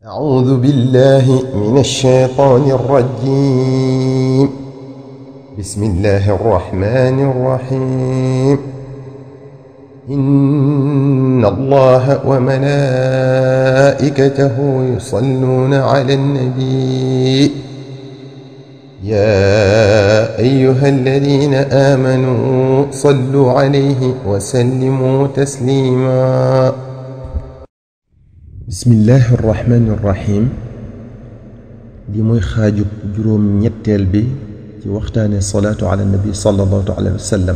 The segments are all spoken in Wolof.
أعوذ بالله من الشيطان الرجيم. بسم الله الرحمن الرحيم. إن الله وملائكته يصلون على النبي يا أيها الذين آمنوا صلوا عليه وسلموا تسليما. بسم الله الرحمن الرحيم. دي موي خاجو جروم ñettel bi ci waxtane salatu ala nabi sallallahu alayhi wasallam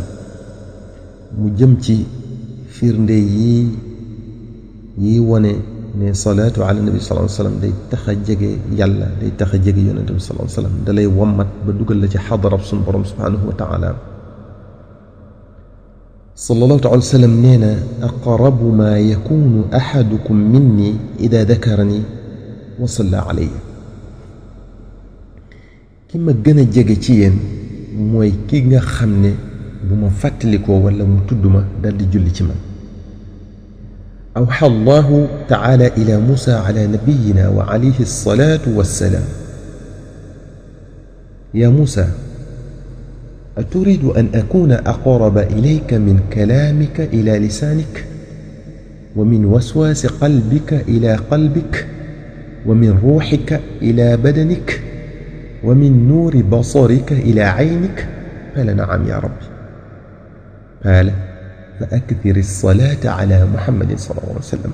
mu jëm ci firnde yi wone ne salatu ala nabi sallallahu alayhi wasallam day taxa jege yàlla day taxa jege yonent bi sallallahu alayhi wasallam dalay wommat ba dugal la ci hadrab sun borom subhanahu wa ta'ala. صلى الله عليه وسلم نينا أقرب ما يكون أحدكم مني إذا ذكرني وصلى علي. كما جنا جيجين موي كيغا خامني بما فاتليكو ولا مو تودما دال دي جولي تي مان. أوحى الله تعالى إلى موسى على نبينا وعليه الصلاة والسلام: يا موسى، أتريد أن أكون أقرب إليك من كلامك إلى لسانك، ومن وسواس قلبك إلى قلبك، ومن روحك إلى بدنك، ومن نور بصرك إلى عينك؟ قال: نعم يا ربي. قال: فأكثر الصلاة على محمد صلى الله عليه وسلم.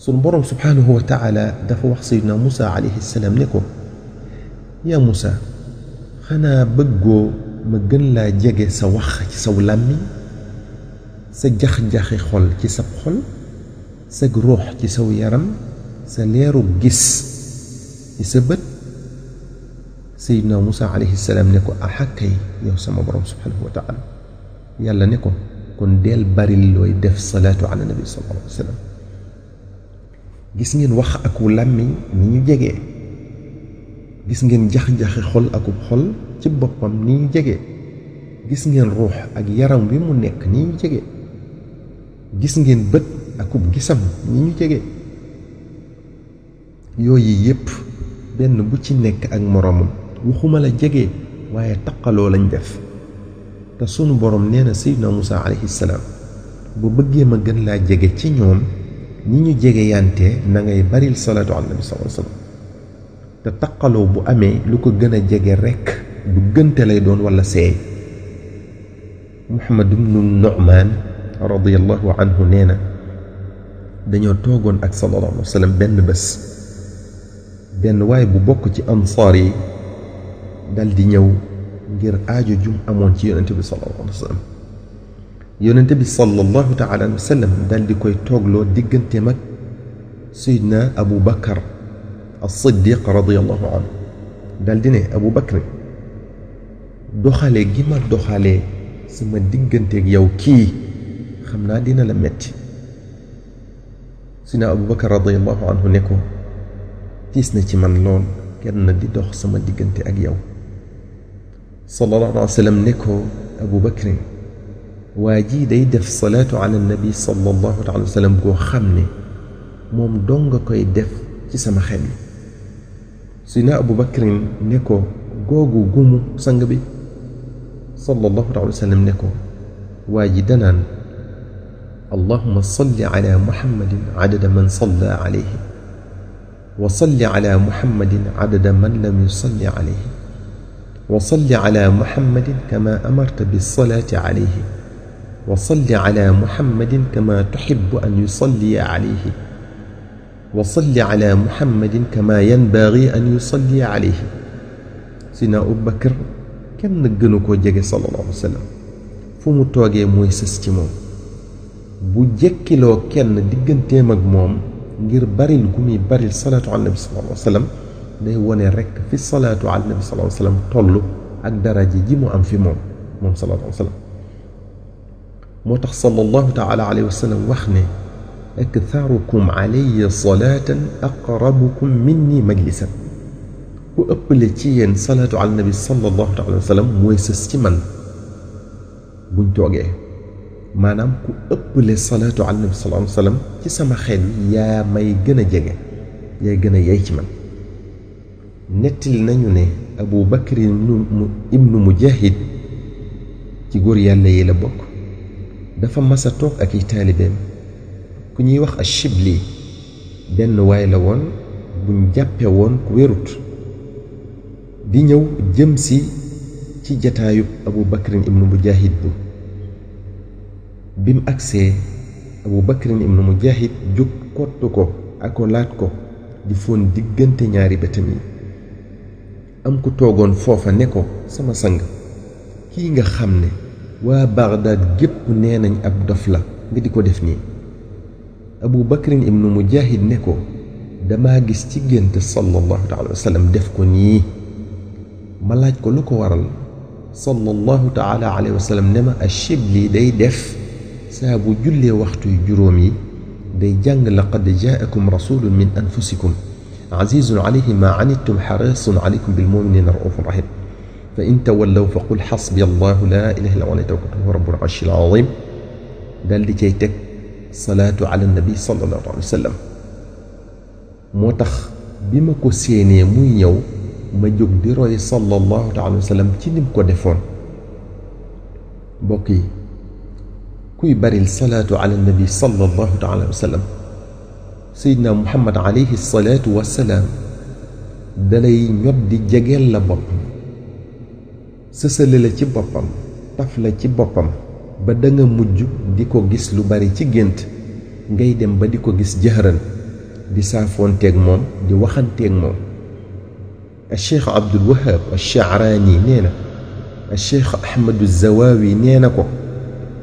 سنبرم سبحانه وتعالى دفع سيدنا موسى عليه السلام لكم: يا موسى، xanaa bëggoo ma gën laa jege sa wax ci saw làmmiñ, sa jax-jaxi xol ci sab xol, sa ruux ci saw yaram, sa leeru gis ci sa bët? Seydina Musa alayhi salaam ne ko: axakay yow sama borom subhanahu wa taala. yàlla ne ko: kon deel baril looy def salaatu ala nabi sallallahu alayhi wa sallam. gis ngeen wax aku làmmiñ ni ñu jegee, gis ngeen jax-jaxi xol akub xol ci boppam ni ñu jege, gis ngeen ruux ak yaram wi mu nekk ni ñu jege, gis ngeen bët akub gisam ni ñu jege. yooyu yépp benn bu ci nekk ak moroomam waxuma la jege waaye taqaloo lañ def. te sunu borom nee na Seydina Musa alayhi salaam: bu bëggee ma gën laa jege ci ñoom ni ñu jege yante na ngay baril salaatu ala nabi sallallahu alayhi wasallam. te taqaloo bu amee lu ko gën a jege rekk du gënte lay doon walla seey. Muhammad ibnu Nu'man radiyallahu anhu nee na dañoo toogoon ak sallallahu alayhi wa sallam benn bés, benn waay bu bokk ci ansaar yi dal di ñëw ngir aajo jum amoon ci yonente bi sallallahu alayhi wa sallam. yonente bi sallallahu taala alayhi wa sallam dal di koy toogloo digganteem ak Seydina Abu Bakar as-Siddiq radiyallahu anhu. dal di ne: Abu Bakr, doxale gi ma doxalee sama digganteeg yow kii xam naa dina la metti. Seydina Abu Bakar radiyallahu anhu ne ko: tiis na ci man lool kenn di dox sama diggante ak yow. sallallahu alayhi wa sallam ne ko: Abu Bakr, waa ji day def salaatu ala nabi sallallahu alayhi wa sallam goo xam ne moom dong nga koy def ci sama xel yi. Seydina Abu Bakrin ne ko: googu gumu sang bi? sallallahu alayhi wa sallam ne ko: waa ji danaan: allahumma salli ala muhammadin adada man salla alayhi, wa salli ala muhammadin adada man lam yusalli alayhi, wa salli ala muhammadin kama amarta bis-salati alayhi, wa salli ala muhammadin kama tuhibbu an yusalliya alayhi, وصل على محمد كما ينبغي أن يصلي عليه. سيدنا أبو بكر كم نجنوكو جيجي صلى الله عليه وسلم فمو توغي موي سستي موم بو جيكيلو كين ديغنتيم اك موم غير باريل غومي باريل صلاة على النبي صلى الله عليه وسلم داي وني رek في الصلاة على النبي صلى الله عليه وسلم تولو اك درجه جي مو ام في موم صلى الله عليه وسلم. موتاخ صلى الله تعالى عليه وسلم واخني: أكثركم علي صلاة أقربكم مني مجلسا. ku ëppale ci yéen salaatu ala nabi sallallahu alayhi wa sallam mooy sës ci man buñ toogee. maanaam ku ëppale salaatu ala nabi sallallahu alayhi wa sallam ci sama xel yaa may gën a jege yaay gën a yey ci man. nettali nañu ne Abu Bakr ibnu Mujahid ci góor yàlla yi la bokk, dafa masa toog ak i taalibeem ku ñuy wax Ashibli, benn waay la woon buñ jàppe woon ku wérut, di ñëw jëm si ci jataayub Abu Bakr ibnu Mujahid bi mu agsee Abu Bakr ibnu Mujahid jóg kottu ko akolaat ko di foon diggante ñaari bëtam yi. am ku toogoon foofa ne ko, sama sang, kii nga xam ne waa Bagdad gépp nee nañ ab dof la nga di ko def nii. Abu Bakr ibnu Mujahid ne ko, dama gis ci gént sallallahu taala wa sallam def ko nii. ma laaj ko lu ko waral. sallallahu taala alayhi wa sallam ne ma Ashibli day def saa bu jullee waxtu juróom yi day jàng laqad jaakum rasulun min anfusikum azizun alayhi ma anittum harisun alaykum bil muminina raufun rahim fa in tawallaw fa qul xasbiya allahu la ilaha illa huwa alayhi tawakkaltu wa rabbul arshil azim. dal di cay teg salaatu ala nabi sallallahu alayhi wa sallam. moo tax bi ma ko séenee muy ñëw ma jóg di roy sallallahu alayhi wa sallam ci nim ko defoon. mbokk yi, kuy baril salaatu ala nabi sallallahu alayhi wa sallam, Seydina Muhammad alayhi salaatu wa salaam dalay ñot di jegeel la boppam, sësale la ci boppam, taf la ci boppam ba da nga mujj di ko gis lu bari ci gént, ngay dem ba di ko gis jëhëran, di saafoonteeg moom, di waxanteeg moom. Cheikh Abdul Wahab Ash-Sha'rani nee na, Cheikh Ahmadu Zawawi nee na ko,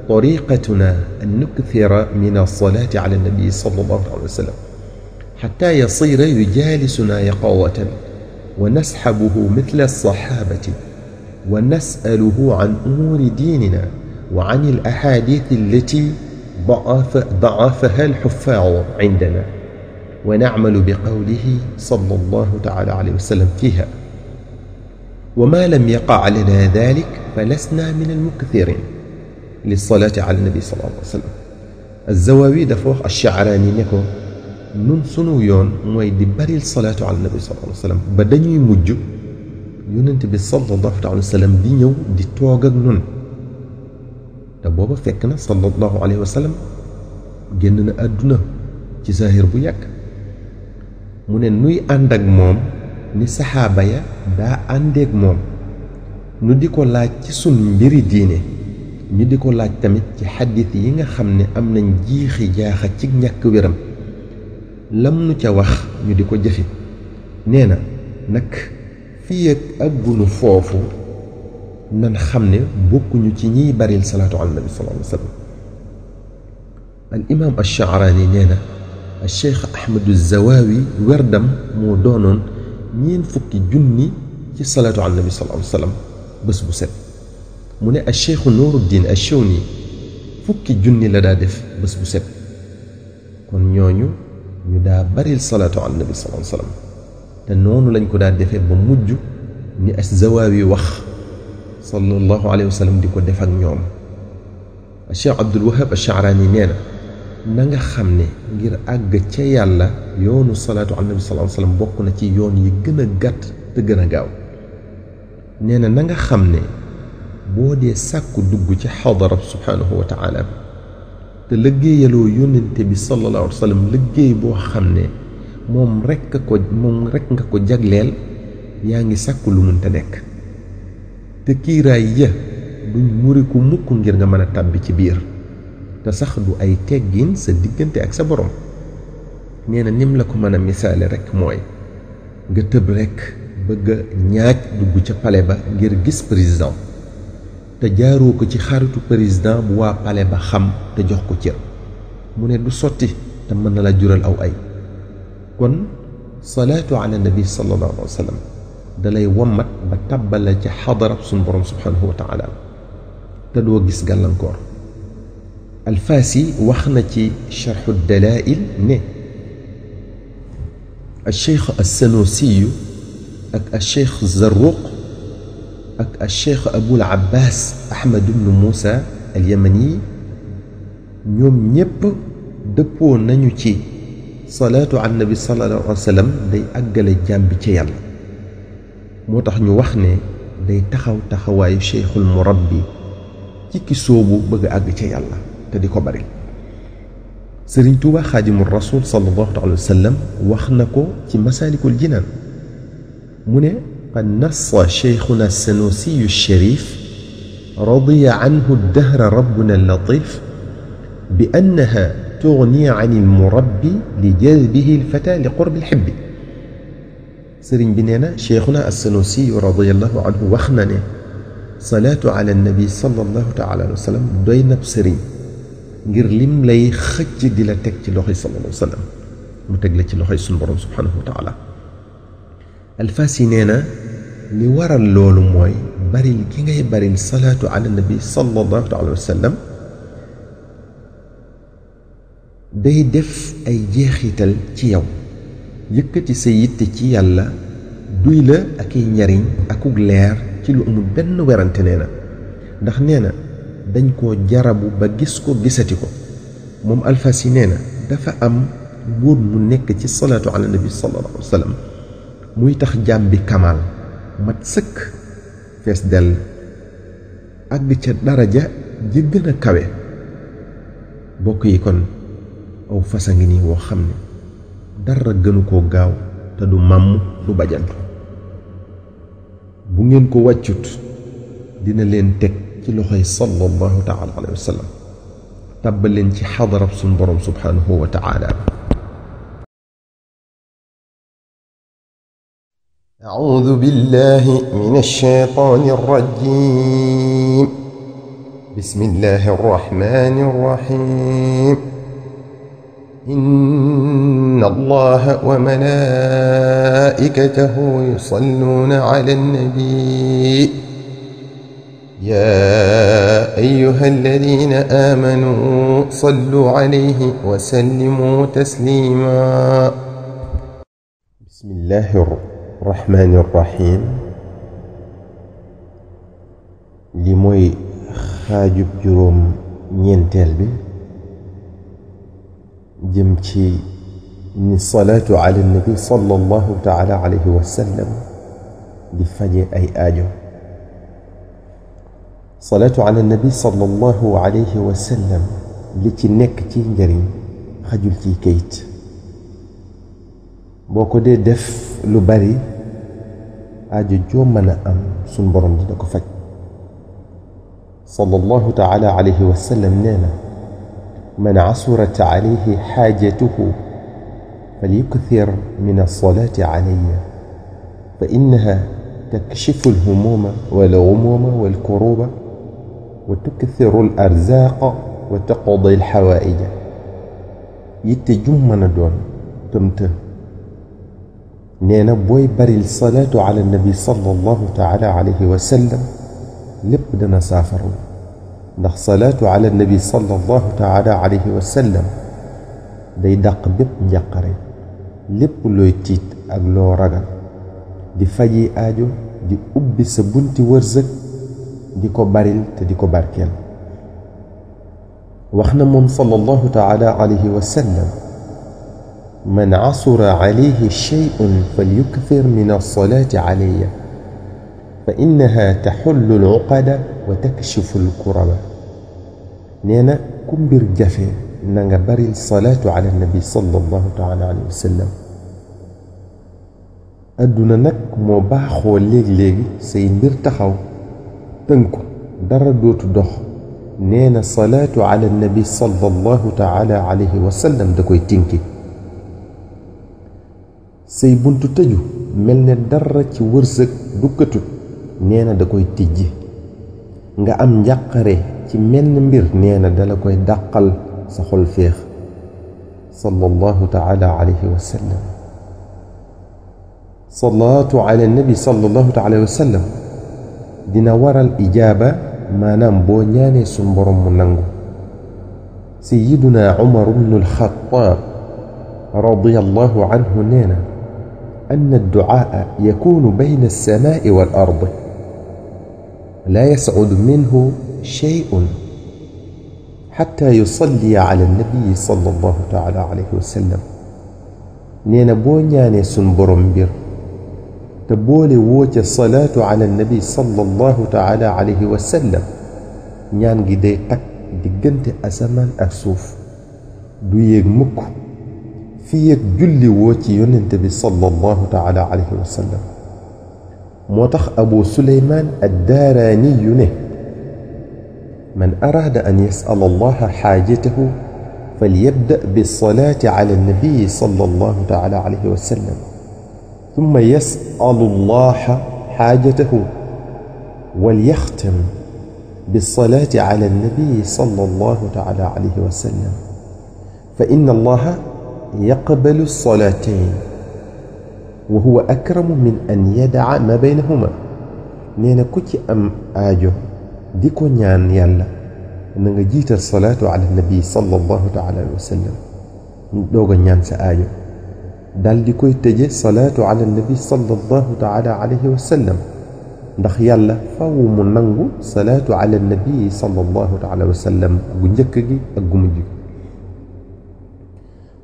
طريقتنا أن نكثر من الصلاة على النبي صلى الله عليه وسلم حتى يصير يجالسنا يقظة ونسحبه مثل الصحابة ونسأله عن أمور ديننا وعن الأحاديث التي ضعفها الحفاظ عندنا ونعمل بقوله صلى الله تعالى عليه وسلم فيها وما لم يقع لنا ذلك فلسنا من المكثرين للصلاة على النبي صلى الله عليه وسلم. الزواوي dafa wax Ash-Sha'rani ne ko, nun sunu yoon mooy di baril salaatu ala nabi sallallahu alayhi wa sallam ba dañuy mujj yonent bi sallallahu alayhi wa sallam di ñëw di toog ak nun. te booba fekk na sallallahu alayhi wa sallam génn na àdduna ci zahir bu yàgg. mu ne nuy ànd ak moom ni saxaaba ya daa àndeek moom, nu di ko laaj ci sun mbiri diine, ñu di ko laaj tamit ci xaddis yi nga xam ne am nañ jiixi jaaxa ci ñàkk wéram, lam nu ca wax ñu di ko jëfe. nee na nag fii ak àggunu foofu nan xam ne bokkuñu ci ñiy baril salaatu ala nabi sallallahu alayhi wa sallam. al imam Ash-Sha'rani nee na, Cheikh Ahmadu Zawawi werdam moo doonoon 40 junni ci salaatu ala nabi sallallahu alayhi wa sallam bés bu set. mu ne Cheikh Nuruddin Ash-Shawni 10 junni la daa def bés bu set. kon ñooñu ñu daa baril salaatu ala nabi sallallahu alayhi wa sallam, te noonu lañ ko daa defee ba mujj ni Az-Zawawi wax sallallahu alayhi wa sallam di ko def ak ñoom. Cheikh Abdul Wahab Ash-Sha'rani nee na nga xam ne ngir àgg ca yàlla yoonu salaatu ala nabi sallallahu alayhi wa sallam bokk na ci yoon yi gën a gàtt te gën a gaaw. nee na nga xam ne boo dee sàkku dugg ci xadarab subhaanahu wa taala te liggéeyaloo yónnente bi sallallahu alayhi wa sallam liggéey boo xam ne moom rekk nga ko jagleel, yaa ngi sàkku lu mënta nekk. te kiiraay ya duñ muriku mukk ngir nga mën a tàbbi ci biir, te sax du ay teggin sa diggante ak sa borom. nee na nim la ko mën a misaale rekk mooy nga tëb rekk bëgg a ñaaj dugg ca pale ba ngir gis président, te jaaroo ko ci xaritu président bu waa pale ba xam te jox ko cër. mu ne du sotti te mën na la jural aw ay. kon salaatu ala nabi sallallahu alayhi wa sallam dalay wommat ba tàbbal la ci xadarab suñ borom subhanahu wa taala te doo gis gàllankoor. Alfaasi wax na ci charxu dalail ne alcheikh assanusiyu ak alcheikh zarruq ak alcheikh abul abbas ahmad ibnu muusa alyamani ñoom ñépp dëppoo nañu ci salaatu ala nabi sallallahu alayhi wa sallam day àggale jaam bi ca yàlla moo tax ñu wax ne day taxaw taxawaayu cheikhul murabbi ci ki soobu bëgg a àgg ca yàlla te di ko bari sëriñ tuuba xaadimu rasul sallallahu alayhi wa sallam wax na ko ci masaalikul jinaan mu ne qad nassa cheikhuna sanusiyu sharif radiya anhu dahra rabbuna latif bi annaha tugni an almurabbi li jazbihi alfata li qurbi alxibbi sëriñ bi nee na cheikhuna sanusiyu radiallahu anhu wax na ne salaatu ala nabi sallallahu taala alayhi wa sallam doy nab sëriñ ngir lim lay xëcc di la teg ci loxoy sallallahu alayhi wa sallam mu teg la ci loxoy suñu borom subhanahu wa taala alfaasi nee na li waral loolu mooy baril gi ngay baril salaatu ala nabi sallallahu alayhi wa sallam day def ay jeexital ci yow yëkkati sa yitte ci yàlla duy la ak i njariñ akuk leer ci lu amul benn werante nee na ndax nee na dañ koo jarabu ba gis ko gisati ko moom alfasi nee na dafa am mbóot mu nekk ci salaatu ala nabi sallallahu alayhi wa sallam muy tax jaam bi kamaal mat sëkk fees dell àgg ca daraja ji gën a kawe bokk yi kon aw fasa ngi nii woo xam ne dara gënu koo gaaw te du màmm du bajantu bu ngeen ko wàccut dina leen teg ci loxoy sallallahu taala alayhi wa sallam tàbbal leen ci xadarab suñ borom subhanahu wa taala أعوذ بالله من الشيطان الرجيم بسم الله الرحمن الرحيم إن الله وملائكته يصلون على النبي يا أيها الذين آمنوا صلوا عليه وسلموا تسليما بسم الله الرحمن الرحيم li mooy xaajub juróom ñeenteel bi jëm ci ni salaatu ala nabi sallallahu taala alayhi wa sallam di faje ay aajo salaatu ala nabi sallallahu alayhi wa sallam li ci nekk ci njariñ xajul ci kayit boo ko dee def lu bari aajo joo mën a am suñ borom dina ko faj sallallahu taala alayhi wa sallam nee na man casurat alayhi xaajatuhu falyukthir min alsalaati calaya fa innaha takshifu alhumuuma walgumuuma walkuruuba wa tukthiru alarzaaqa wa taqdi alxawaaija yitte jum mën a doon tëmtë nee na booy baril salaatu ala nabi sallallahu taala alayhi wa sallam lépp dana saafaru ndax salaatu ala nabi sallallahu taala alayhi wa sallam day dàq bépp njàqare lépp looy tiit ak loo ragal di faji aajo di ubbi sa bunti wërsëg di ko baril te di ko barkeel wax na moom sallallahu taala alayhi wa sallam man casura calayhi shay'un falyukthir min alsalaati calaya fa innaha taxullu alcuqada wa takshifu alkuraba nee na ku mbir jafe na nga baril salaatu ala nabi sallallahu taala alayhi wa sallam adduna nag moo baaxoo léeg-léegi say mbir taxaw tënku dara dootu dox nee na salaatu ala nabi sallallahu taala alayhi wa sallam da koy tinki say buntu tëju mel ne dara ci wërsëg dukkatut nee na da koy tijji nga am njàqare ci menn mbir nee na dala koy dàqal sa xol féex sallallahu taala alayhi wa sallam salaatu ala nabi sallallahu taala alayhi wa sallam dina waral ijaaba maanaam boo ñaanee suñ borom mu nangu sayyiduna umar ibnu alxataab radiyallahu anhu nee na أن الدعاء يكون بين السماء والأرض لا يسعد منه شيء حتى يصلي على النبي صلى الله تعالى عليه وسلم nee na boo ñaanee sun borom mbir te boole woo ca salaatu ala nabi sallallahu taala alayhi wa sallam ñaan gi day takk diggante asamaan ak suuf du yéeg mukk fi yéeg julli woo ci yonent bi sallallahu taala alayhi wa sallam moo tax abu suleymaan addaaraani yu ne man araada an yas'ala allaha xaajatahu falyabda bisalaati ala nabi sallallahu taala alayhi wa sallam ثم يسأل الله حاجته وليختم بالصلاة على النبي صلى الله تعالى عليه وسلم فإن الله يقبل الصلاتين وهو أكرم من أن يدع ما بينهما نينا كوتي أم آجو ديكو نيان يالا نجيت الصلاة على النبي صلى الله تعالى عليه وسلم دوغا نيان سآجو dal di koy tëje salaatu ala nabi sallallahu taala alayhi wa sallam ndax yàlla faw mu nangu salaatu ala nabi sallallahu taala wa sallam gu njëkk gi ak gu mujj gi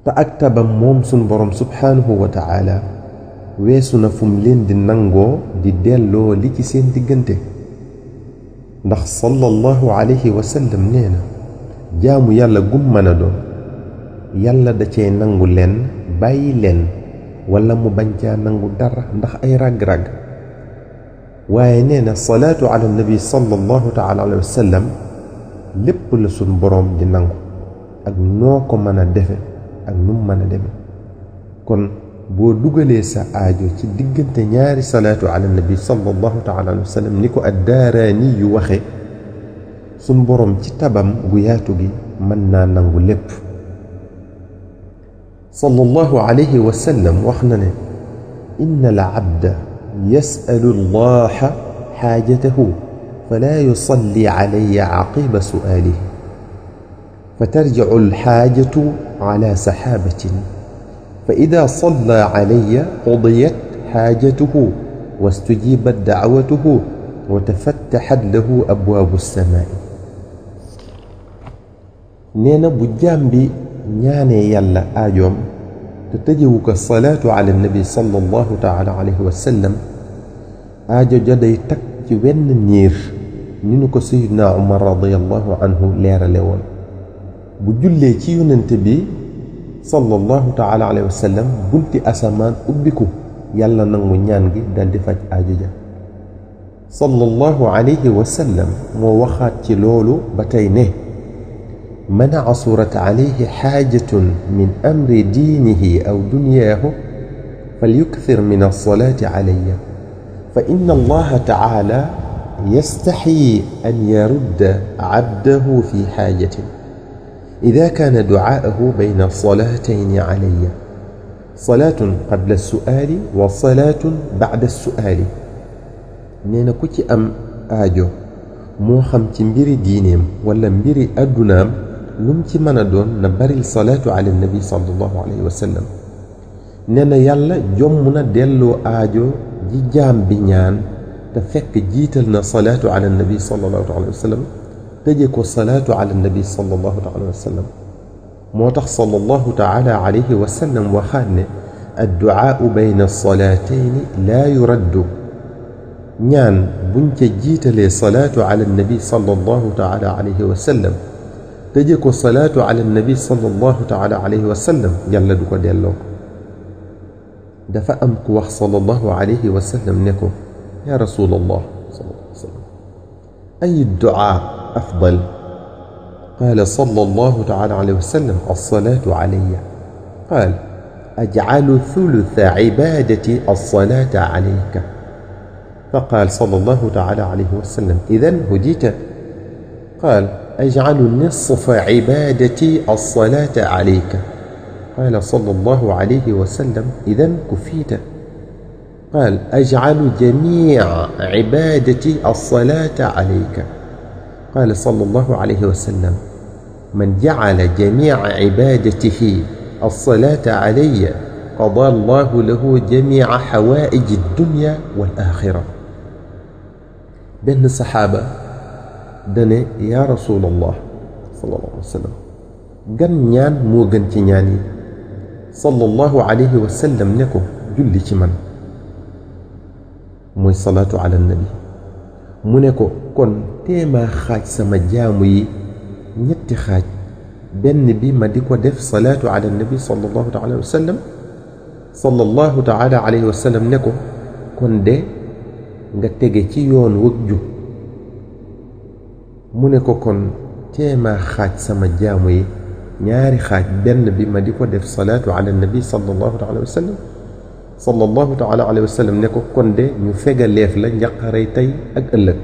te ak tabam moom sun borom subhaanahu wa taala weesu na fu mu leen di nangoo di delloo li ci seen diggante ndax sallallahu alayhi wa sallam nee na jaamu yàlla gum mën a doon yàlla da cee nangu leen bàyyi leen wala mu bañ caa nangu dara ndax ay ràgg-ràgg waaye nee na salaatu ala nabi sallallahu taala alayhi wa sallam lépp la sun boroom di nangu ak noo ko mën a defe ak nu mu mën a deme kon boo dugalee sa aajo ci diggante ñaari salaatu ala nabi sallallahu taala alayhi wa sallam ni ko addaaraani yu waxe sun boroom ci tabam gu yaatu gi mën naa nangu lépp sallallahu alayhi wa sallam wax na ne inna al abda yasalu allaha xaajatahu fala yusalli alayya caqiba su'aalihi fatarjicu alxaajatu ala saxaabatin فإذا صلى علي قضيت حاجته واستجيبت دعوته وتفتحت له أبواب السماء نينا بجامبي ñaanee yàlla aajoom te tëjewu ko salaatu ala nabi sallallahu taala alayhi wa sallam aajo ja day takk ci wenn niir ni nu ko sayyidna umar radiyallahu anhu leerale woon bu jullee ci yonente bi sallallahu taala alayhi wa sallam bunti asamaan ubbiku yàlla nangu ñaan gi dal di faj aajo ja sallallahu alayhi wa sallam moo waxaat ci loolu ba tey ne من عصرت عليه حاجة من أمر دينه أو دنياه فليكثر من الصلاة علي فإن الله تعالى يستحي أن يرد عبده في حاجة إذا كان دعاءه بين الصلاتين علي صلاة قبل السؤال وصلاة بعد السؤال نينا كوتي أم آجو مو خمتي مبيري دينيم ولا مبيري أدنام lum ci mën a doon na baril salaatu ala nabi sallallahu alayhi wa sallam nee na yàlla jomm na delloo aajo ji jaam bi ñaan te fekk jiital na salaatu ala nabi sallallahu alayhi wa sallam tëje ko salaatu ala nabi sallallahu alayhi wa sallam moo tax sallallahu taala alayhi wa sallam waxaat ne adduaau bayna salaatayni laa yuraddu ñaan buñ ca jiitalee salaatu ala nabi sallallahu taala alayhi wa sallam tëje ko salaatu ala nabi sallallahu taala alayhi wa sallam yàlla du ko delloo ko dafa am ku wax sallallahu alayhi wa sallam ne ko yaa rasulallah sallallahu alayhi wa sallam ay duaa afdal qaala sallallahu taala alayhi wa sallam alsalaatu alayya qaal ajcalu thulutha cibaadati alsalaata calayka faqaal sallallahu taala alayhi wa sallam idan hudita qaal أجعل نصف عبادتي الصلاة عليك قال صلى الله عليه وسلم إذن كفيت قال أجعل جميع عبادتي الصلاة عليك قال صلى الله عليه وسلم من جعل جميع عبادته الصلاة علي قضى الله له جميع حوائج الدنيا والآخرة بين الصحابة dane yaa rasulallah sallallahu alayhi wa sallam gan ñaan moo gën ci ñaan yi sallallahu alayhi wa sallam ne ko julli ci man mooy salaatu ala nabi mu ne ko kon téemaa xaaj sama jaamu yi ñetti xaaj benn bi ma di ko def salaatu ala nabi sallallahu taala wa sallam sallallahu taala alayhi wa sallam ne ko kon de nga tege ci yoon wëg jub mu ne ko kon téemaa xaaj sama jaamu yi ñaari xaaj benn bi ma di ko def salaatu ala nabi sallallahu taala wa sallam sallallahu taala alayhi wa sallam ne ko kon de ñu fegaleef la njaqarey tey ak ëllëg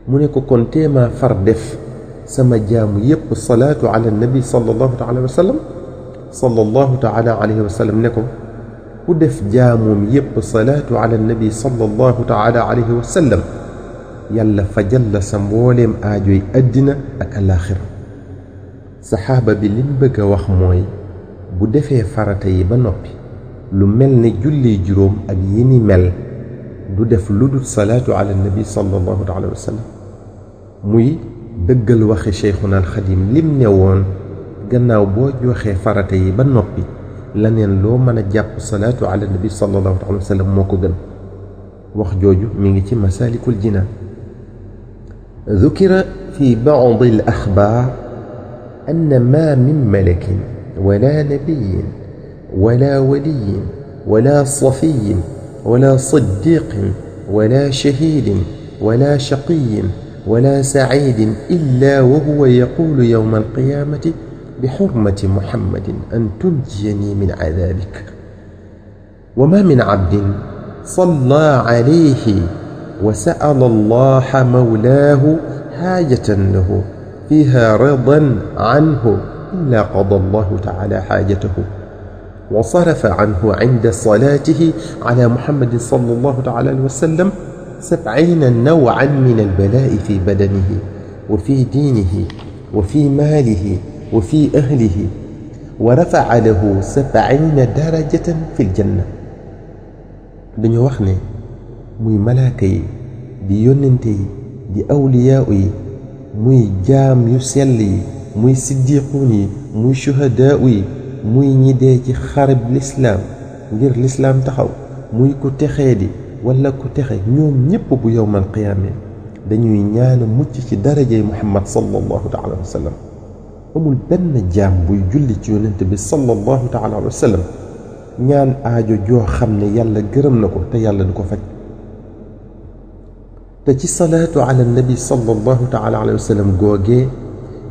mu ne ko kon téemaa far def sama jaamu yépp salaatu ala nabi sallallahu taala wa sallam sallallahu taala alayhi wa sallam ne ko ku def jaamoom yépp salaatu ala nabi sallallahu taala alayhi wa sallam yàlla fajal la sa mbooleem aajoy àddina ak alaaxira saxaaba bi lim bëgg a wax mooy bu defee farata yi ba noppi lu mel ne julli juróom ak yi ni mel du def lu dul salaatu ala nabi sallallahu alayhi wa sallam muy dëggal waxi Cheikhuna al Xadim lim ne woon gannaaw boo joxee farata yi ba noppi laneen loo mën a jàpp salaatu ala nabi sallallahu alayhi wa sallam moo ko gën wax jooju mi ngi ci masaalikul jinaan ذكر في بعض الأخبار أن ما من ملك ولا نبي ولا ولي ولا صفي ولا صديق ولا شهيد ولا شقي ولا سعيد إلا وهو يقول يوم القيامة بحرمة محمد أن تنجيني من عذابك وما من عبد صلى عليه وسأل الله مولاه حاجة له فيها رضا عنه إلا قضى الله تعالى حاجته وصرف عنه عند صلاته على محمد صلى الله عليه وسلم 70 نوعا من البلاء في بدنه وفي دينه وفي ماله وفي أهله ورفع له 70 درجة في الجنة dañu wax ne muy malaaka yi di yónnente yi di awliyaa yi muy jaam yu sell yi muy siddiquun yi muy shuhadaa yi muy ñi dee ci xareb lislaam ngir lislaam taxaw muy ku texee di wala ku texe ñoom ñépp bu yowmal qiyaame dañuy ñaan mucc ci darajey muhammad sallallahu taala wa sallam amul benn jaam buy julli ci yonent bi sallallahu taala wa sallam ñaan aajo joo xam ne yàlla gërëm na ko te yàlla du ko faj te ci salaatu ala nabi sallallahu taala alayhi wa sallam googee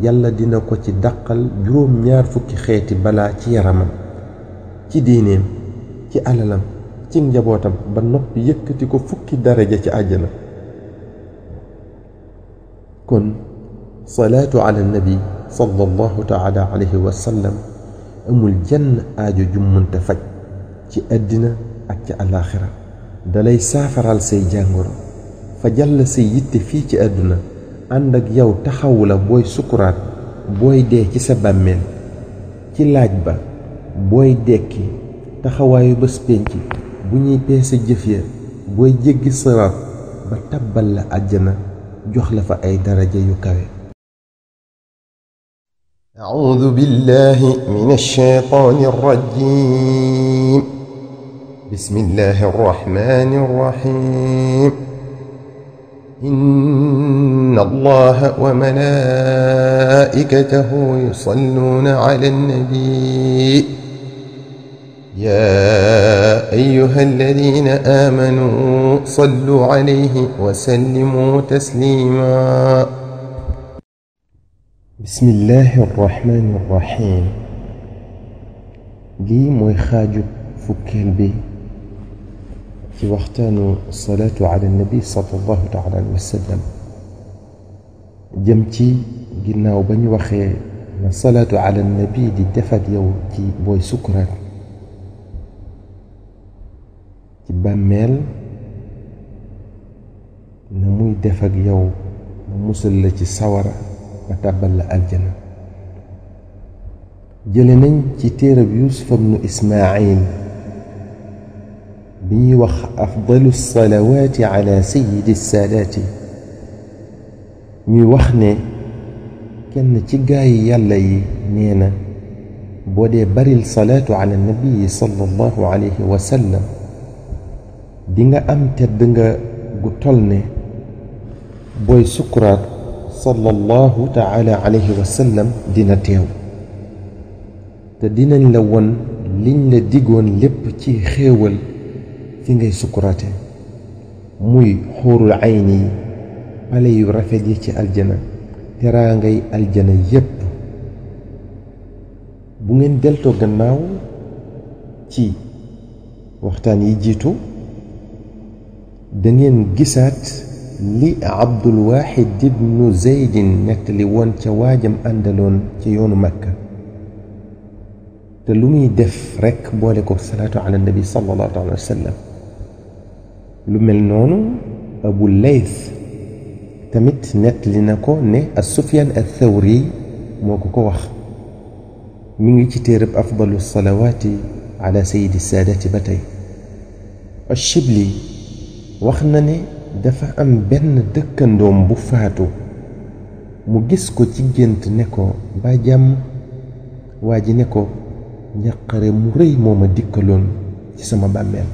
yàlla dina ko ci dàqal juróom-ñaar fukki xeeti balaa ci yaramam ci diineem ci alalam ci njabootam ba noppi yëkkati ko fukki daraja ci àjjana kon salaatu ala nabi sallallahu taala alayhi wa sallam amul jenn aajo ju mënta faj ci àddina ak ci alaaxira dalay saafaral say jàngoro fajal la say yitte fii ci àdduna ànd ak yow taxawu la booy sukuraat booy dee ci sa bàmmeel ci laaj ba booy dekki taxawaayu bés pénc bu ñuy peese jëf ya booy jéggi siraat ba tabbal la àjjana jox la fa ay daraja yu kawe أعوذ بالله من الشيطان الرجيم بسم الله الرحمن الرحيم إن الله وملائكته يصلون على النبي يا أيها الذين آمنوا صلوا عليه وسلموا تسليما بسم الله الرحمن الرحيم لي موي خاجو فكيل بي في وقتانو الصلاة على النبي صلى الله عليه وسلم جمتي قلنا وبني وخي الصلاة على النبي دي دفد يو تي بوي سكرات تي باميل نموي دفد يو مسلة سورة وتبل الجنة جلنين كتير يوسف بن إسماعيل بيوخ أفضل الصلوات على سيد السادات ميوخني كان تيغاي يالي نينا boo dee baril salaatu ala nabi sallallahu alayhi wa sallam di nga am tedd nga gu tol ne booy sukuraat sallallahu taala alayhi wa sallam dina teew te dinañ la won liñ la digoon lépp ci xéewal fi ngay sukuraate muy xuurul ayni yi pale yu rafet yi ci aljana teraa ngay aljana yépp bu ngeen deltoo gannaaw ci waxtaan yi jiitu da ngeen gisaat li Abdul Wahid ibnu Zaydin nettali woon ca waajam àndaloon ci yoonu Makka te lu muy def rekk boole ko salaatu ala nabi sallallahu alayhi wa sallam lu mel noonu Abu Layth tamit nettali na ko ne as-Sufyaan ath-Thawri moo ko wax mi ngi ci téereb afdalu salawaati ala sayyidi saadaati ba tey ash-Shibli wax na ne dafa am benn dëkkandoom bu faatu mu gis ko ci gént ne ko ba jàmm waa ji ne ko njàqare mu rëy moo ma dikkaloon ci sama bàmmeel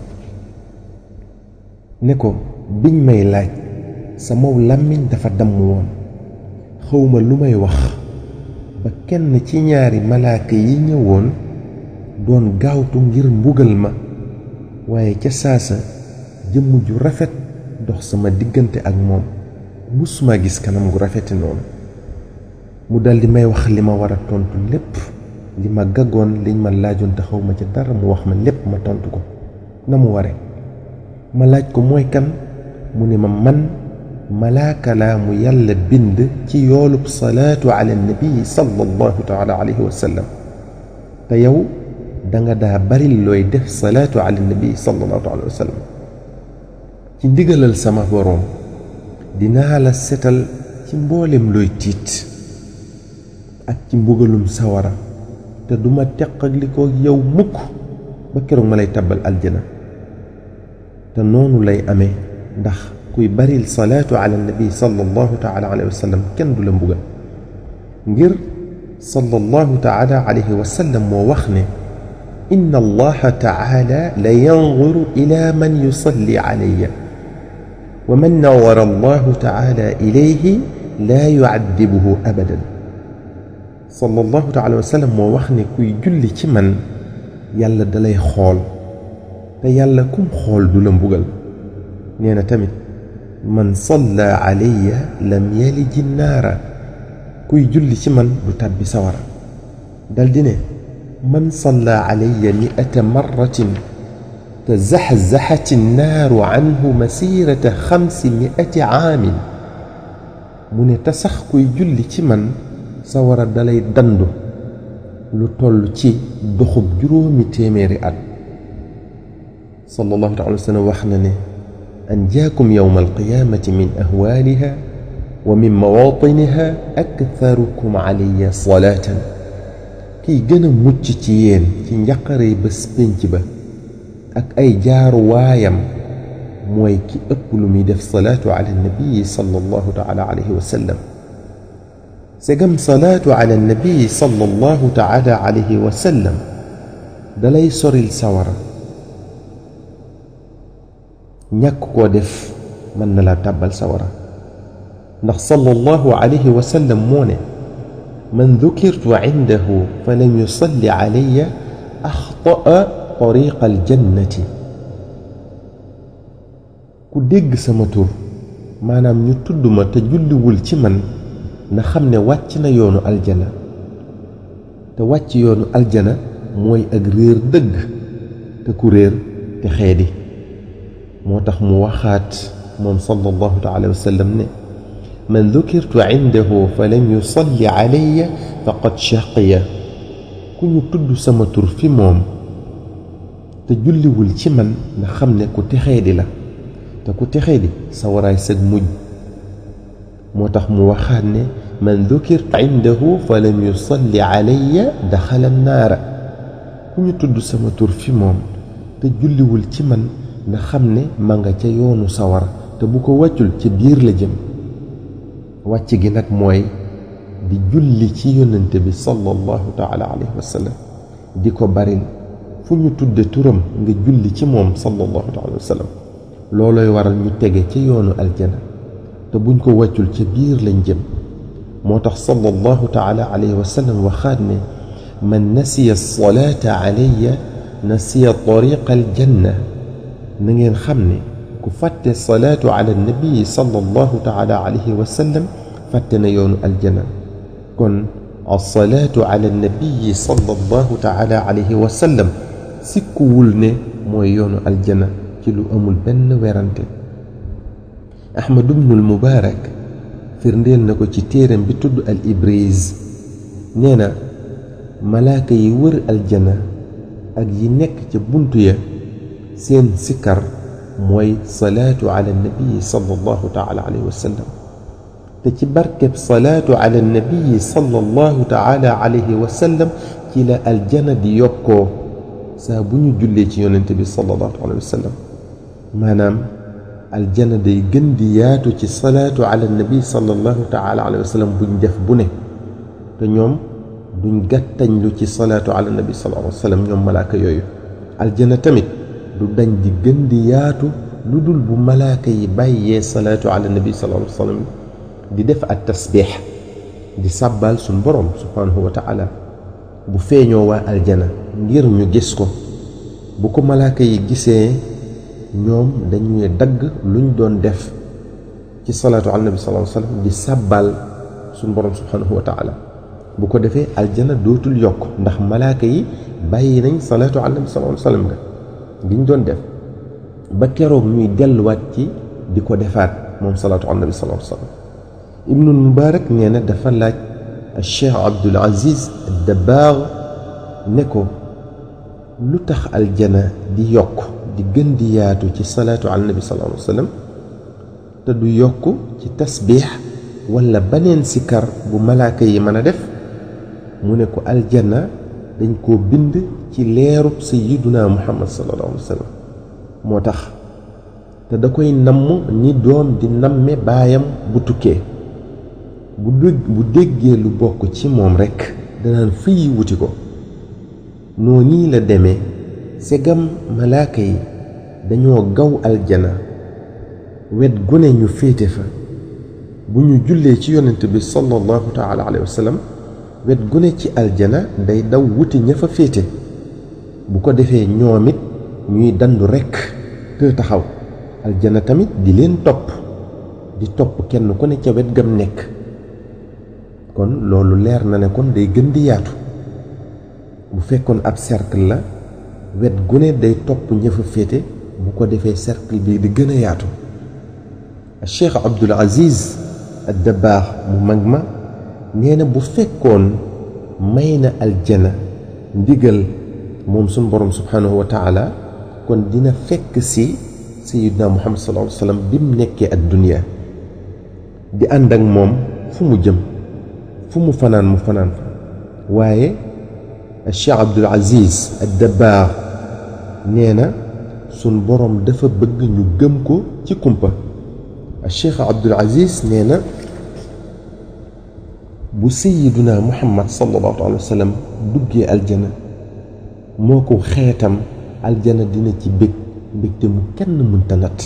ne ko biñ may laaj sama làmmiñ dafa damm woon xawma lu may wax ba kenn ci ñaari malaaka yi ñëwoon doon gaawtu ngir mbugal ma waaye ca saasa jëmm ju rafet dox sama diggante ak moom musuma gis kanam gu rafeti noonu mu daldi may wax li ma war a tontu lépp li ma gaggoon liñ ma laajoon te xaw ma ca dara mu wax ma lépp ma tontu ko na mu ware ma laaj ko mooy kan mu ne ma man malaaka laa mu yàlla bind ci yoolub salaatu ala nabi sallallahu taala alayhi wa sallam te yow danga daa bari looy def salaatu ala nabi sallallahu alayhi wa sallam ci ndigalal sama boroom dinaa la setal ci mboolem looy tiit ak ci mbugalum sawara te duma teqali ko yow mukk ba keroog ma lay tabbal aljana te noonu lay amee ndax kuy baril salaatu ala nabi sallallahu taala alayhi wa sallam kenn du la mbugal ngir sallallahu taala alayhi wa sallam moo wax ne inna allaha taala la yanzuru ila man yusalli alayya wa man nawara allahu taala ilayhi laa yu'addibuhu abadan sallallahu taala wa sallam moo wax ne kuy julli ci man yàlla dalay xool te yàlla kum xool du la mbugal nee na tamit man salla alayya lam yaliji naara kuy julli ci man du tàbbi sawara daldi ne man salla alayya mi'ata marratin tazaxzaxati nnaaru anhu masirata 500 aamin mu ne te sax kuy julli ci man sawara dalay dandu lu toll ci doxub 800 at sallallahu taala wa sallam wax na ne anjaakum yowma alqiyaamati min ahwaaliha wa min mawaatiniha aktharukum alayya salaatan kiy gën a mucc ci yéen ci njaqare bés pénc ba ak ay jaaru waayam mooy ki ëpp lu muy def salaatu ala nabii sallallahu taala alayhi wa sallam segam salaatu ala nabii sallallahu taala alayhi wa sallam dalay soril sawara ñàkk koo def mën na la tàbbal sawara ndax sallallahu alayhi wa sallam moo ne man dukirtu indahu fa lam yusalli alayya axtaa tariqa aljannati ku dégg sama tur maanaam ñu tudd ma te julliwul ci man na xam ne wàcc na yoonu aljana te wàcc yoonu aljana mooy ak réer dëgg te ku réer te xeedi moo tax mu waxaat moom sallallahu taala wa sallam ne man dukirtu indahu fa lam yusalli alayya faqad shaqiya ku ñu tudd sama tur fi moom te julliwul ci man na xam ne ku texeedi la te ku texeedi sawaraay sag mujj moo tax mu waxaat ne man dukirtu indahu fa lam yusalli alayya daxala naara ku ñu tudd sama tur fi moom te julliwul ci man na xam ne ma nga ca yoonu sawara te bu ko wàccul ca biir la jëm wàcc gi nag mooy di julli ci yonente bi sallallahu taala alayhi wa sallam di ko baril fu ñu tudde turam nga julli ci moom sallallahu alayhi wa sallam looloy waral ñu tege ci yoonu aljana te buñ ko wàccul ca biir lañ jëm moo tax sallallahu taala alayhi wa sallam waxaat ne man nasiya salaata alayya nasiya tariqa aljanna na ngeen xam ne ku fàtte salaatu ala nabii sallallahu taala alayhi wa sallam fàtte na yoonu aljana kon alsalaatu ala nabii sallallahu taala alayhi wa sallam sikkuwul ne mooy yoonu aljana ci lu amul benn werante ahmad ibnul mubaarak firndeel na ko ci téeram bi tudd al ibriz nee na malaaka yi wër aljana ak yi nekk ca buntu ya seen sikkar mooy salaatu ala nabii sallallahu taala alayhi wa sallam te ci barkeb salaatu ala nabii sallallahu taala alayhi wa sallam ci la aljana di yokkoo saa bu ñu jullee ci yonente bi sallallahu alayhi wa sallam maanaam aljana day gën di yaatu ci salaatu ala nabi sallallahu taala alayhi wa sallam buñ def bu ne te ñoom duñ gàttañ lu ci salaatu ala nabi sallallahu alayhi wa sallam ñoom malaaka yooyu aljana tamit du dañ di gën di yaatu lu dul bu malaaka yi bàyyee salaatu ala nabi sallallahu alayhi wa sallam di def at tasbix di sàbbaal suñ borom subhanahu wa taala bu feeñoo waa aljana ngir ñu gis ko bu ko malaaka yi gisee ñoom dañuy dagg luñ doon def ci salaatu ala nabi sallallahu alayhi wa sallam di sàbbaal suñ borom subhanahu wa taala bu ko defee aljana dootul yokk ndax malaaka yi bàyyi nañ salaatu ala nabi sallallahu alayhi wa sallam nga giñ doon def ba keroog ñuy delluwaat ci di ko defaat moom salaatu ala nabi sallallahu alayhi wa sallam ibnul mubaarak nee na dafa laaj cheikh abdul aziz dabbaax ne ko lu tax aljana di yokk di gën di yaatu ci salaatu ala nabi sallallahu alayhi wa sallam te du yokk ci tasbiix wala baneen sikar bu malaaka yi mën a def mu ne ko aljana dañ koo bind ci leerub sayyiduna muhammad sallallahu alayhi wa sallam moo tax te da koy namm ni doom di namme baayam bu tukkee bu déggee lu bokk ci moom rekk danaan fii wuti ko noonu la demee segam malaaka yi dañoo gaw aljana wet gune ñu féete fa bu ñu jullee ci yonent bi sallallahu taala alayhi wa sallam wet gune ci aljana day daw wuti ña fa féete bu ko defee ñoom it ñuy dandu rekk te taxaw aljana tamit di leen topp di topp kenn ku ne ca wet gam nekk kon loolu leer na ne kon day gën di yaatu bu fekkoon ab cercle la wet gu ne day topp ña fa féete bu ko defee cercle bi di gën a yaatu cheikh abdul aziz ad-dabbaax mu mag ma nee na bu fekkoon may na aljana ndigal moom suñ borom subhanahu wa taala kon dina fekk si sayyidina muhammad sallallahu alayhi wa sallam bi mu nekkee ad dunya di ànd ak moom fu mu jëm fu mu fanaan mu fanaan fa waaye cheikh abdul aziz ad-dabbaax nee na suñ borom dafa bëgg ñu gëm ko ci kumpa cheikh abdul aziz nee na bu sayyiduna muhammad sallallahu alayhi wa sallam duggee aljana moo ko xeetam aljana dina ci bég mbégte mu kenn mënta nat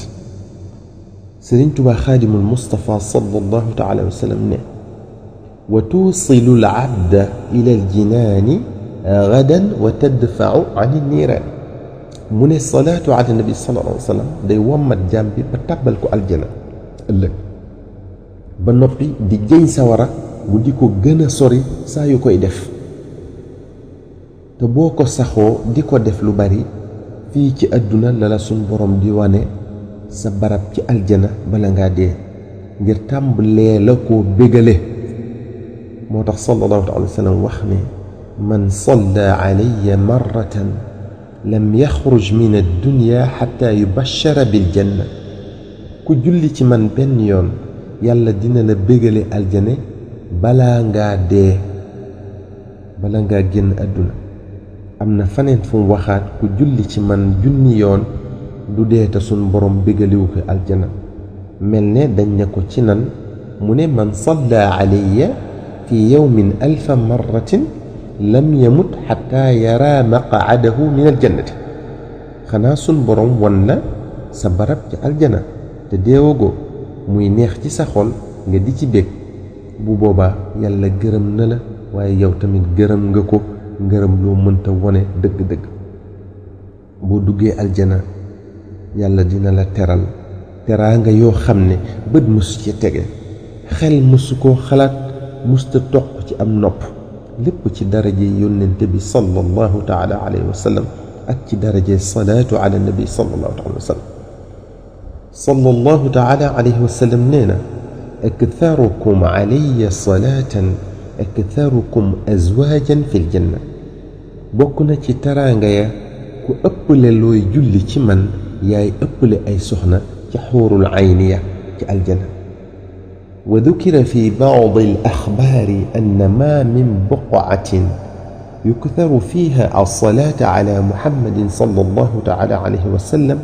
sëriñ Tuubaa xaadimul mustafa sallallahu taala wa sallam ne wa tuusilu al abda ila al jinaani gadan wa tadfau an niiraan mu ne salaatu ala nabi sallallahu alayhi wa sallam day wommat jaam bi ba tàbbal ko aljana ëllëg ba noppi di jëñ sawara bu di ko gën a sori saa yu koy def te boo ko saxoo di ko def lu bari fii ci àdduna la la suñ borom di wane sa barab ci aljana bala ngaa dee ngir tàmbalee la koo bégale moo tax sallallahu alayhi wa sallam wax ne man salla alayya marratan lam yaxruj min addunya xatta yubashara biljanna ku julli ci man benn yoon yàlla dina la bégale aljane balaa ngaa dee bala ngaa génn àdduna am na faneen fu mu waxaat ku julli ci man junni yoon du dee te suñ borom bégaliwu ko aljana mel ne dañ ne ko ci nan mu ne man salla alayya fi yawmin alfa marratin lam yamut xataa yara maqaadahu min aljannati xanaa sun borom won la sa barab ci aljana te deewagoo muy neex ci sa xol nga di ci bég bu boobaa yàlla gërëm na la waaye yow tamit gërëm nga ko ngërëm loo mënta wone dëgg-dëgg boo duggee aljana yàlla dina la teral teraanga yoo xam ne bët mësu ci tege xel mësu koo xalaat mësta toq ci am nopp lépp ci daraje yónnente bi sallallahu taala alayhi wa sallam ak ci daraje salaatu ala nabi sallallahu taala wa sallam sallallahu taala alayhi wa sallam nee na aktharukum alayya salaatan aktharukum azwaajan fi ljanna bokk na ci teraanga ya ku ëpple looy julli ci man yaay ëpple ay soxna ci xuurul ayniya ci aljana wa dukira fi baadi al axbaari anna ma min buqatin yuktaru fiha alsalaata ala muhammadin sallallahu taala alayhi wa sallam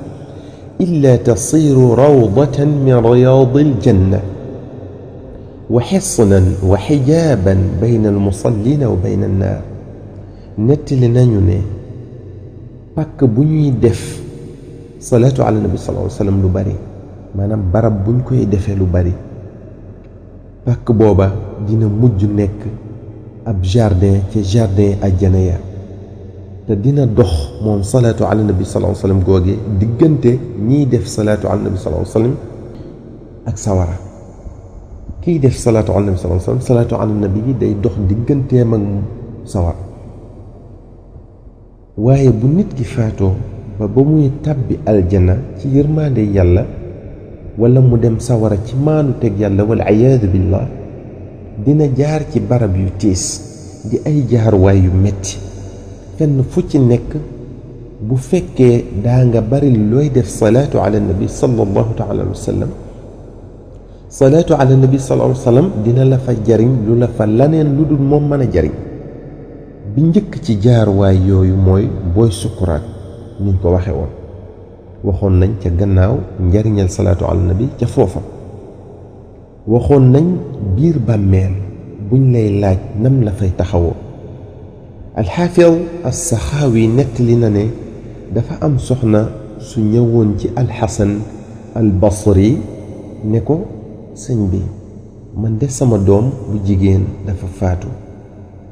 illa tasiru rawdatan min riyaadi aljanna wa xisnan wa xijaaban bayna almusallina wa bayna annaar nettali nañu ne pàkk bu ñuy def salaatu ala nabi sallallahu alayhi wa sallam lu bari maanaam barab buñ koy defee lu bari pàkk booba dina mujj nekk ab jardin ci jardin ajjana ya te dina dox moom salaatu ala nabi sallallahu alayhi wa sallam googe diggante ñiy def salaatu ala nabi sallallahu alayhi wa sallam ak sawara kiy def salaatu ala nabi sallallahu alayhi wa sallam salaatu ala nabi gi day dox digganteem ak sawara waaye bu nit ki faatoo ba muy tàbbi aljana ci yërmaande yàlla wala mu dem sawara ci maanu teg yàlla wal iyaadu billah dina jaar ci barab yu tiis di ay jaarwaay yu metti fenn fu ci nekk bu fekkee daa nga bari looy def salaatu ala nabi sallallahu taala alayhi wa sallam salaatu ala nabi sallallahu alayhi wa sallam dina la fa jariñ lu la fa laneen lu dul moom mën a jariñ bi njëkk ci jaarwaay yooyu mooy booy sukkuraat niñ ko waxe woon waxoon nañ ca gannaaw njariñal salaatu ala nabi ca foofa waxoon nañ biir bàmmeel buñ lay laaj nam la fay taxawoo alxaafid alsaxaawi nettali na ne dafa am soxna su ñëwoon ci alxasan albasri ne ko sëñ bi man de sama doom bu jigéen dafa faatu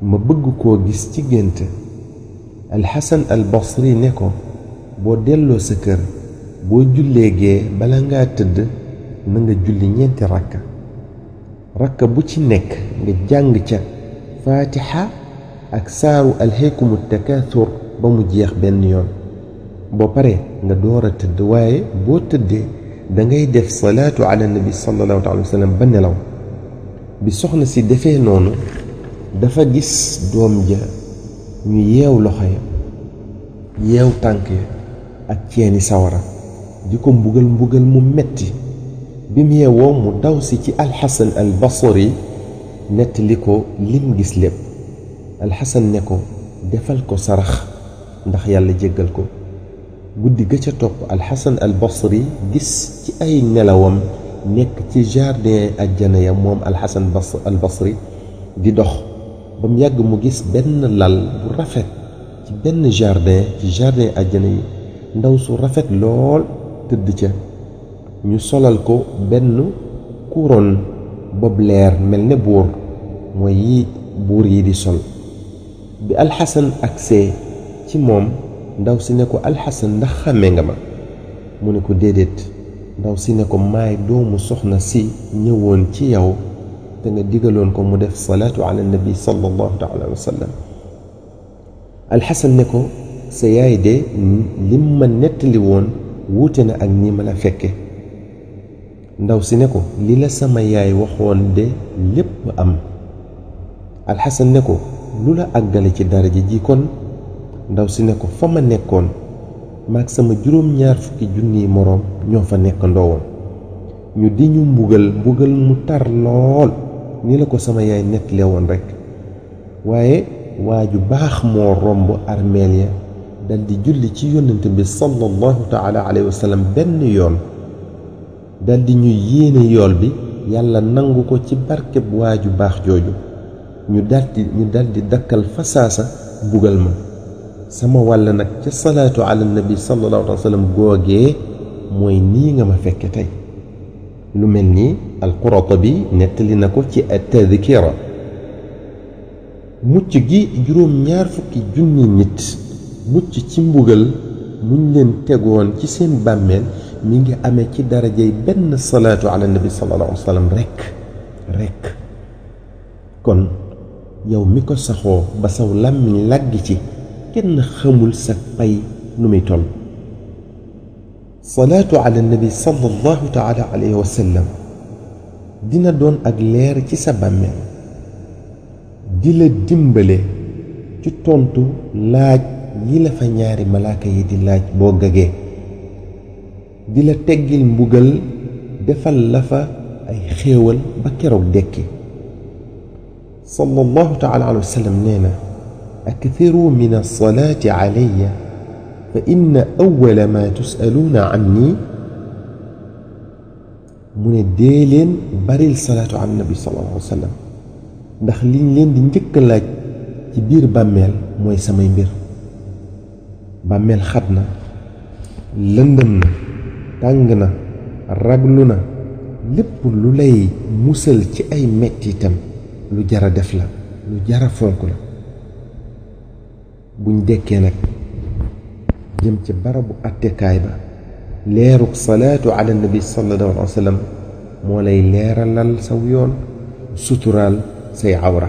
ma bëgg koo gis ci gént alxasan albasri ne ko boo delloo sa kër boo jullee gee bala ngaa tëdd na nga julli ñeenti rakka bu ci nekk nga jàng ca faatixa ak saaru alhaykumu takaathur ba mu jeex benn yoon boo paree nga door a tëdd waaye boo tëddee da ngay def salaatu ala nabi sallallahu alayhi wa sallam ba nelaw bi soxna si defee noonu dafa gis doom ja ñu yeew loxo ya yeew tànk ya ak ceeni sawara di ko mbugal mu metti bi mu yeewoo mu daw si ci alxasan al basri nettali ko lim gis lépp alxasan ne ko defal ko sarax ndax yàlla jéggal ko guddi ga ca topp alxasan al basri gis ci ay nelawam nekk ci jardin ajjana ya moom alxasan al basri di dox ba mu yàgg mu gis benn lal bu rafet ci benn jardin ci jardin ajjana yi ndaw su rafet lool tëdd ca ñu solal ko benn couronne bob leer mel ne buur mooy yi buur yi di sol bi alxasan agsee ci moom ndaw si ne ko alxasan ndax xàmme nga ma mu ne ko déedéet ndaw si ne ko maay doomu soxna si ñëwoon ci yow te nga digaloon ko mu def salaatu ala nabi sallallahu taala wa sallam alxasan ne ko sa yaay de lim ma nettali woon wuute na ak ni ma la fekke ndaw si ne ko li la sama yaay waxoon de lépp am alxasan ne ko lu la àggale ci daraja ji kon ndaw si ne ko fa ma nekkoon maag sama juróom-ñaar fukki junniy moroom ñoo fa nekk ndoowoon ñu di ñu mbugal mu tar lool ni la ko sama yaay nettali woon rekk waaye waa ju baax moo romb armeel ya dal di julli ci yónnent bi sallallahu taala alayhi wa sallam benn yoon dal di ñu yéene yool bi yàlla nangu ko ci barkeb waa ju baax jooju ñu daldi dakkal fasaasa bugal ma sama wàll nag ca salaatu ala nabi sallallahu alayhi wa sallam googee mooy nii nga ma fekke tey lu mel ni al-Qurtubi nettali na ko ci at-Tadhkira mucc gi juróom-ñaar fukki junni nit mucc ci mbugal muñ leen tegoon ci seen bàmmeel mi ngi amee ci darajay benn salaatu ala nabi sallallahu alayhi wa sallam rekk kon yow mi ko saxoo ba saw làmmiñ làggi ci kenn xamul sa pay nu muy toll salaatu ala nabi sallallahu taala alayhi wa sallam dina doon ak leer ci sa bàmmeel di la dimbale ci tontu laaj yi la fa ñaari malaaka yi di laaj boo gagee di la teggil mbugal defal la fa ay xéewal ba keroog dekki sallallahu taala alayhi wa sallam nee na akthiru min alsalaati alayya fa inna awwala ma tusaluuna anni mu ne dee leen baril salaatu ala nabi sallallahu alayhi wa sallam ndax liñ leen di njëkk laaj ci biir bàmmeel mooy samay mbir bàmmeel xat na lëndëm na tàng na raglu na lépp lu lay musal ci ay mettitam lu jara def la lu jara fonk la buñ dekkee nag jëm ci barabu attekaay ba leeruk salaatu ala nabi sallallahu alayhi wa sallam moo lay leeralal saw yoon suturaal say awra